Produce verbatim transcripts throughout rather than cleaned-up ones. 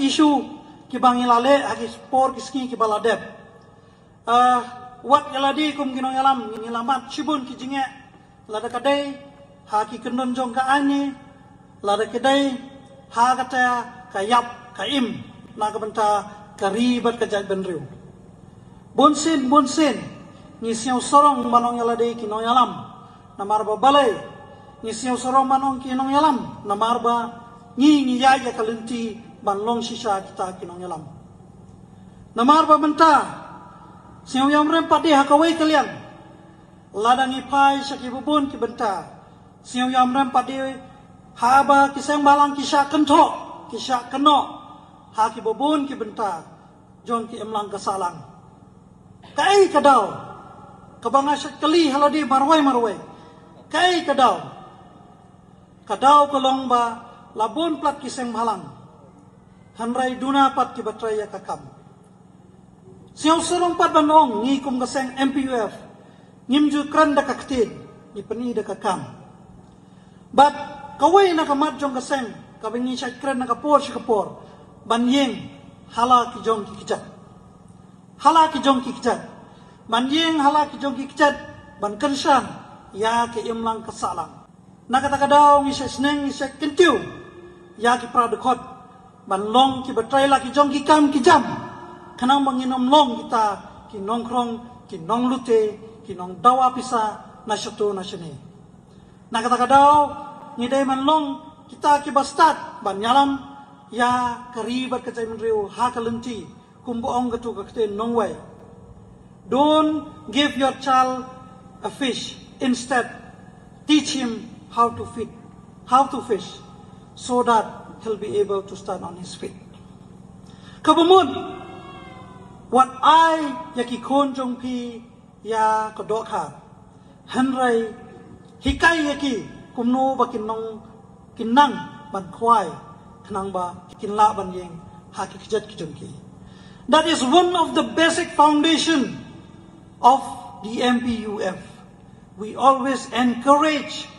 issue kiba ngi la leh ha ki por ki sngi kiba la dep. Ah, wat ïa lade kum ki nongïalam ngi la mad shibun ki jingeh, lada ka dei ha ki kyndon jong ka aiñ, lada ka dei ha kata ka ïap ka im na ka bynta ka ri bad ka jaitbynriew. Bunsien bunsien ngi sngew sarong ban ong ïa lade ki nongïalam, namar ba balei ngi sngew sarong ban ong ki nongïalam? Namar ba ngi ngi ïaid ïa ka lynti ban long shisha kita ki nongïalam. Namar ba mynta sngew ïam rem pat de ha kawei ka liang, lada ngi phai sha ki bun ki bynta, sngew ïam rem pat de haba ki seng bhalang ki shah kynthoh, ki shah kynnoh ha ki bun ki bynta jong ki imlang ka sahlang. Kaei ka daw? Kaba nga shait kylli ha lade marwei marwei. Kaei ka daw? Ka daw ka long ba la bun palat ki seng bhalang, hynrei duna pat kiba trei ïa ka kam. Sngew sarong pat ban ong ngi kum ka seng M P U F ngim ju kren da ka ktien, ngi pyni da ka kam. Bad kawei na ka mat jong ka seng kaba ngi shait kren na ka por sha ka por, ban ïeng ha la ki jong ki kjat. Ha la ki jong ki kjat. Ban ïeng ha la ki jong ki kjat ban kyrshan ïa ka imlang ka sahlang. Na kata ka daw ngi shait sneng, ngi shait kyntiew ïa ki para dkhot ban long kiba trei la ki jong ki kam ki jam, khnang ba ngin ym long kita ki nongkhrong, ki nonglute, ki nongdawa pisa na shato na shane. Na kata ka daw ngi dei ban long kita kiba stad ban ïalam ïa ka ri bad ka jaitbynriew ha ka lynti, kumba ong kato ka ktien nongwei: "Don't give your child a fish. Instead, teach him how to feed, how to fish, so that he'll be able to stand on his feet." Kaba mut, wat ai ïa ki khun jong phi ïa ka dohkha, hynrei hikai ïa ki kumno ba kin nang, kin nang ban khwai, khnang ba kin lah ban ïeng ha ki kjat ki jong ki. That is one of the basic foundation of the M P U F. We always encourage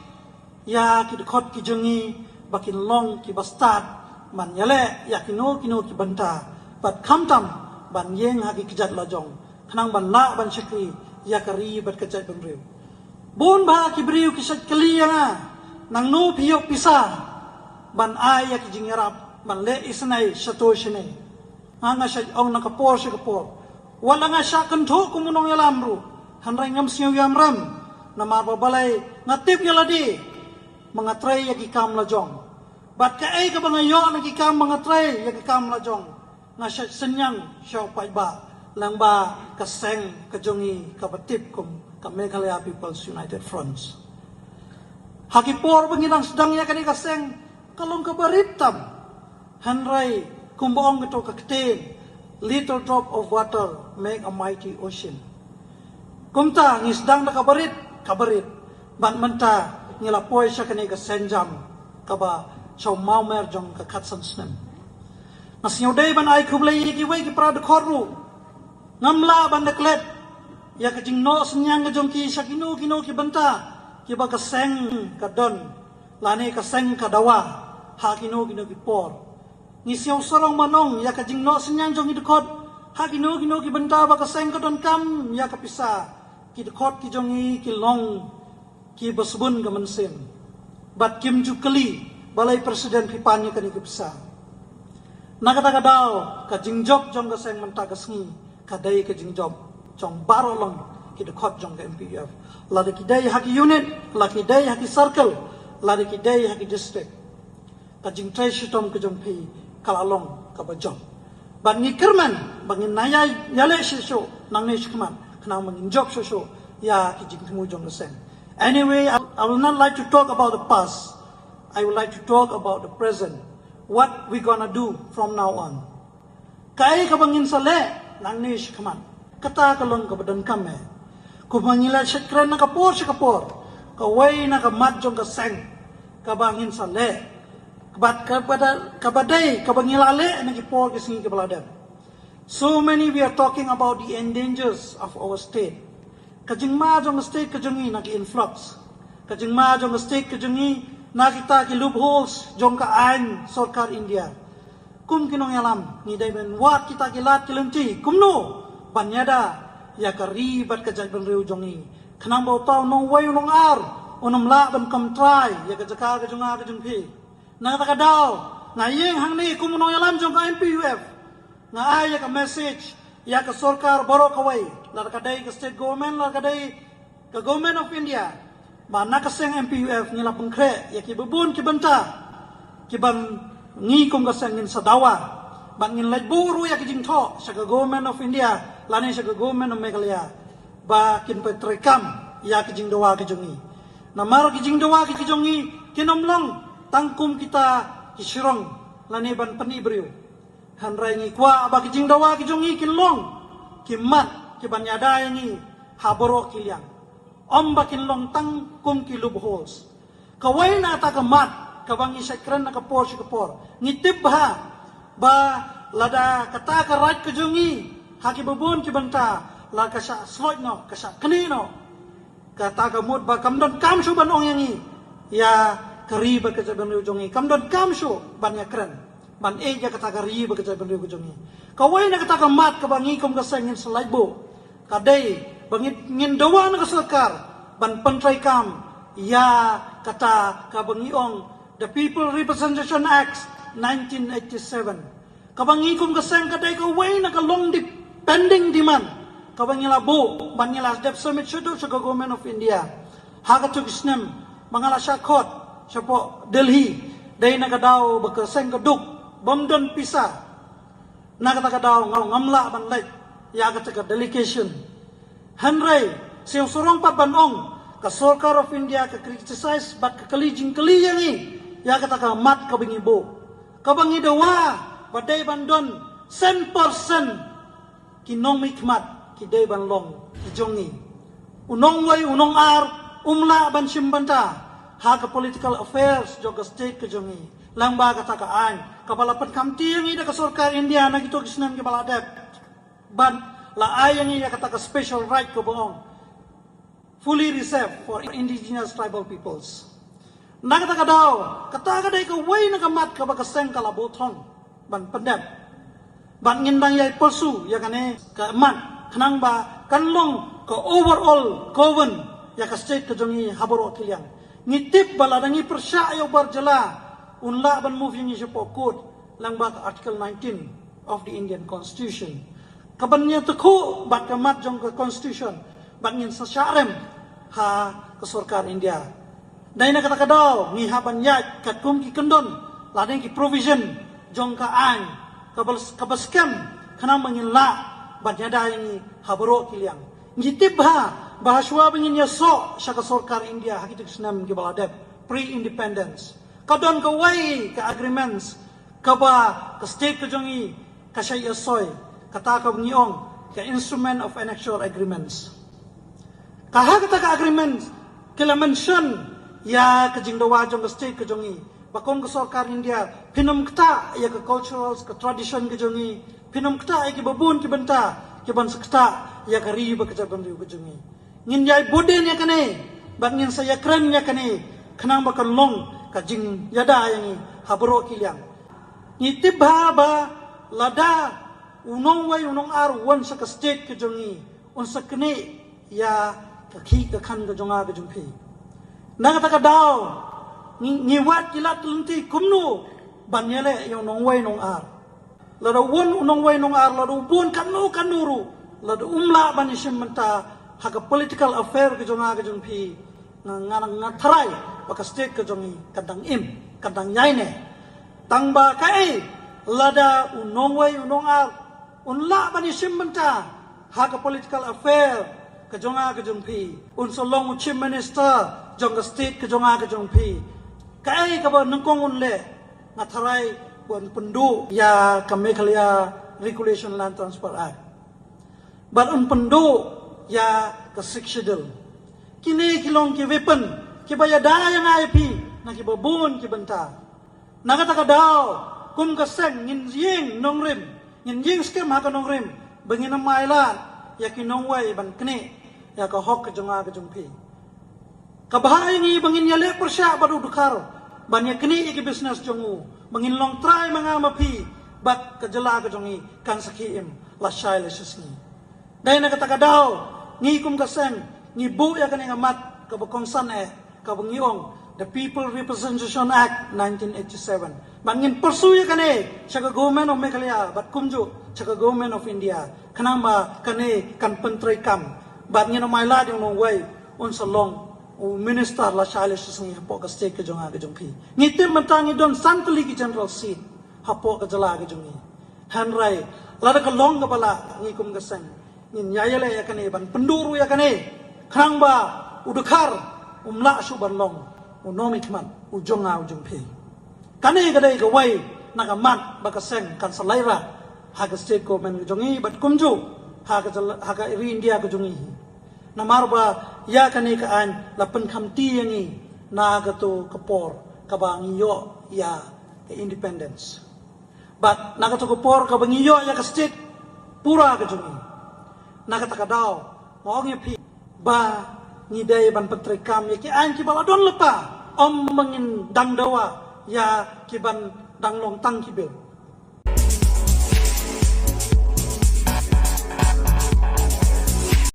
ïa ki dkhot ki jong ngi ba kin long kiba stad ban ïaleh ïa kino kino ki bynta, bad khamtam ban ïeng ha ki kjat la jong, khnang ban lah ban shakri ïa ka ri bad ka jaitbynriew. Bun bah ki briew ki shait kylli ïa nga nangno phi ïoh pisa ban ai ïa ki jingïarap ban leh isynei shato shane. Nga nga shait ong na ka por sha ka por, wat la nga shah kynthoh kum u nongïalam ruh, hynrei ngam sngew ïam rem. Namar ba balei? Nga tip ïa lade ba nga trei ïa ki kam la jong. Bad kaei kaba nga ïoh na ki kam ba nga trei ïa ki kam la jong, nga shait synñiang sha u paidbah lyngba ka seng ka jong ngi kaba tip kum ka Meghalaya People's United Front. Ha ki por ba ngi dang sdang ïa kane ka seng, ka long kaba rit tam. Hynrei kumba ong kato ka ktien, "Little drop of water make a mighty ocean." Kumta ngi sdang da kaba rit, kaba rit, bad mynta ngi la poi sha kane ka seng jam kaba sha u mawmer jong ka khatsan snem. Nga sngew dei ban ai khublei ïa kiwei ki para dkhot ruh. Ngam lah ban da klet ïa ka jingnoh synñiang ka jong ki sha kino kino ki bynta kiba ka seng ka don, lane ka seng ka dawa ha kino kino ki por. Ngi sngew sarong ban ong ïa ka jingnoh synñiang jong ki dkhot ha kino kino ki bynta ba ka seng ka donkam ïa ka pisa. Ki dkhot ki jong ngi ki long kiba sbun ka mynsiem, bad kim ju kylli balei President phi pan ïa kane ka pisa. Na kata ka daw, ka jingjop jong ka seng mynta ka sngi ka dei ka jingjop jong baroh long ki dkhot jong ka M P U F. Lada ki dei ha ki unit, lada ki dei ha ki circle, lada ki dei ha ki district, ka jingtrei shitom ka jong phi ka la long kaba jop. Bad ngi kyrmen ba ngin nang ïa, ïaleh shisha nangne shakhmat khnang ba ngin jop shisha ïa ki jingthmu jong ka seng. Anyway, I, I will not like to talk about the past. I would like to talk about the present. What we gonna do from now on? Kaei kaba ngin sa leh nangne shakhmat? Kata ka long kaba donkam eh. Kumba ngi la shait kren na ka por sha ka por, kawei na ka mat jong ka seng kaba ngin sa leh, kaba, kaba da, kaba dei kaba ngi la leh na ki por ki sngi kiba la dep. So many we are talking about the endangers of our state. Ka jingma jong ka state ka jong ngi na ki influx. Ka jingma jong ka state ka jong ngi na kita ki loopholes jong ka aiñ sorkar India. Kum ki nongïalam, ngi dei ban wad kita ki lad ki lynti kumno ban ïada ïa ka ri bad ka jaitbynriew jong ngi, khnang ba uta u nongwei u nongar un ym lah ban kam trai ïa ka jaka ka jong nga ka jong phi. Na kata ka daw, nga ïeng hangne kum u nongïalam jong ka M P U F, nga ai ïa ka message ïa ka sorkar baroh kawei, lada ka dei ka state government, lada ka dei ka Government of India, ba na ka seng M P U F ngi la pynkhreh ïa ki babun ki bynta kiban ngi kum ka seng ngin sa dawa, ba ngin leit buh ruh ïa ki jingthoh sha ka Government of India lane sha ka Government of Meghalaya ba kin pyntreikam ïa ki jingdawa ki jong ngi. Namar ki jingdawa ki jong ngi kin ym long tang kum kita ki shrong lane ban pyni briew. Hynrei ngi kwah ba ki jingdawa ki jong ngi kin long ki mat kiban ïada ïa ngi ha baroh ki liang, ym ba kin long tang kum ki loopholes. Kawei na kata ka mat kaba ngi shait kren na ka por sha ka por, ngi tip bha ba lada kata ka raid ka jong ngi ha ki babun ki bynta la ka shah sloit noh, ka shah knieh noh, kata ka mut ba kam don kam shuh ban ong ïa ngi ïa ka ri bad ka jaitbynriew jong ngi, kam don kam shuh ban ïakren ban ïeit ïa kata ka ri bad ka jaitbynriew ka jong ngi. Kawei na kata ka mat kaba ngi kum ka seng ngin sa lait buh ka dei ba ngin, ngin dawa na ka sorkar ban pyntreikam ïa kata kaba ngi ong the People Representation Act nineteen eighty-seven. Kaba ngi kum ka seng ka dei kawei na ka long dep-, pending demand kaba ngi la buh ban ngi la dep submit shaduh sha ka Government of India ha kato ka snem ba nga la shah khot shapoh Delhi, dei na ka daw ba ka seng ka duk bym don pisa. Na kata ka daw nga ngam lah ban leit ïa kata ka delegation. Hynrei sngewsarong pat ban ong, ka sorkar of India ka criticize bad ka kylli jingkylli ïa ngi ïa kata ka mat kaba ngi buh, kaba ngi dawa ba dei ban don san percent ki nongmihkhmat ki dei ban long ki jong ngi. U nongwei u nongar um lah ban shim bynta ha ka political affairs jong ka state ka jong ngi, lyngba kata ka aiñ kaba la pynkhamti ïa ngi da ka sorkar India na kito ki snem kiba la dep, ban la ai ïa ngi ïa kata ka special right kaba ong fully reserved for indigenous tribal peoples. Na kata ka daw, kata ka dei kawei na ka mat kaba ka seng ka la buh thong ban pyndep, ban ngin dang ïai pursue ïa kane ka mat khnang ba kan long ka overall govern ïa ka state ka jong ngi ha baroh ki liang. Ngi tip ba lada ngi pyrshah ïa u bar jylla, un lah ban move ïa ngi shapoh court lyngba ka Article nineteen of the Indian Constitution, kaban ïatakhuh bad ka mat jong ka Constitution, bad ngin sa shah rem ha ka sorkar India. Dei na kata ka daw ngi hap ban ïaid katkum ki kyndon lane ki provision jong ka aiñ kaba, kaba skhem khnang ba ngin lah ban ïada ïa ngi ha baroh ki liang. Ngi tip bha ba hashwa ba ngin ïasoh sha ka sorkar India ha kito ki snem kiba la dep, pre-independence, ka don kawei ka agreements kaba ka state ka jong ngi ka shah ïasoi, kata kaba ngi ong ka Instrument of Annexure Agreements. Ka ha kata ka agreement ki la mention ïa ka jingdawa jong ka state ka jong ngi ba kum ka sorkar India phin ym ktah ïa ka culturals, ka tradition ka jong ngi, phin ym ktah ïa ki babun ki bynta kiban sa ktah ïa ka ri bad ka jaitbynriew ka jong ngi. Ngin ïai bud dien ïa kane bad ngin sa ïakren ïa kane khnang ba kan long ka jingïada ïa ngi ha baroh ki liang. Ngi tip bha ba lada u nongwei u nongar u wan sha ka state ka jong ngi, un sa knieh ïa ka khih ka khan ka jong nga ka jong phi. Na kata ka daw ngi, ngi wad ki lad ki lynti kumno ban ïaleh ïa u nongwei nongar. Lada u wan u nongwei nongar, lada u bun katno katno ruh, lada um lah ban ïashim bynta ha ka political affair ka jong nga ka jong phi, nga, nga, nga tharai ba ka state ka jong ngi kan dang im, kan dang ïaineh. Tang ba kaei, lada u nongwei u nongar un lah ban ïashim bynta ha ka political affair ka jong nga ka jong phi, un sa long u chief minister jong ka state ka jong nga ka jong phi, kaei kaba nyngkong un leh? Nga tharai ba un pynduh ïa ka Meghalaya Regulation Land Transfer Act, bad un pynduh ïa ka Sixth Schedule. Kine ki long ki weapon kiba ïada ïa nga ïa phi na kiba bun ki bynta. Na kata ka daw, kum ka seng ngin ïeng nongrim, ngin ïeng skhem ha ka nongrim ba ngin ym ailad ïa ki nongwei ban knieh ïa ka hok ka jong nga ka jong phi. Ka bha ïa ngi ba ngin ïaleh pyrshah bad u dkhar ban ïaknieh ïa ki business jong u, ba ngin long trai ma nga ma phi, bad ka jylla ka jong ngi kan sakhi im lashai lashisngi. Dei na kata ka daw ngi kum ka seng ngi buh ïa kane ka mat kaba kongsan eh, kaba ngi ong the People Representation Act nineteen eighty-seven. Bad ngin pursue ïa kane sha ka Government of Meghalaya bad kumjuh sha ka Government of India, khnang ba kane kan pyntreikam. Bad ngin ym ailad ïa uno uwei un sa long u minister lashai lashisngi hapoh ka state ka jong nga ka jong phi. Ngi tip mynta ngi don san tylli ki general seat hapoh ka jylla ka jong ngi. Hynrei lada ka long kaba lah, ngi kum ka seng ngin ïa ïaleh ïa kane, ban pynduh ruh ïa kane, khnang ba u Dkhar um lah shuh ban long u nongmihkhmat u jong nga u jong phi. Kane ka dei kawei na ka mat ba ka seng kan sa leit rah ha ka state government ka jong ngi bad kumjuh ha ka jylla, ha ka ri India ka jong ngi. Namar ba ïa kane ka aiñ la pynkhamti ïa ngi na kato ka por kaba ngi ïoh ïa ka independence. Bad na kato ka por kaba ngi ïoh ïa ka state pura ka jong ngi, na kata ka daw nga ong ïa phi ba ngi dei ban pyntreikam ïa ki aiñ kiba la don lypa, ym ba ngin dang dawa ïa kiban dang long tang ki bill.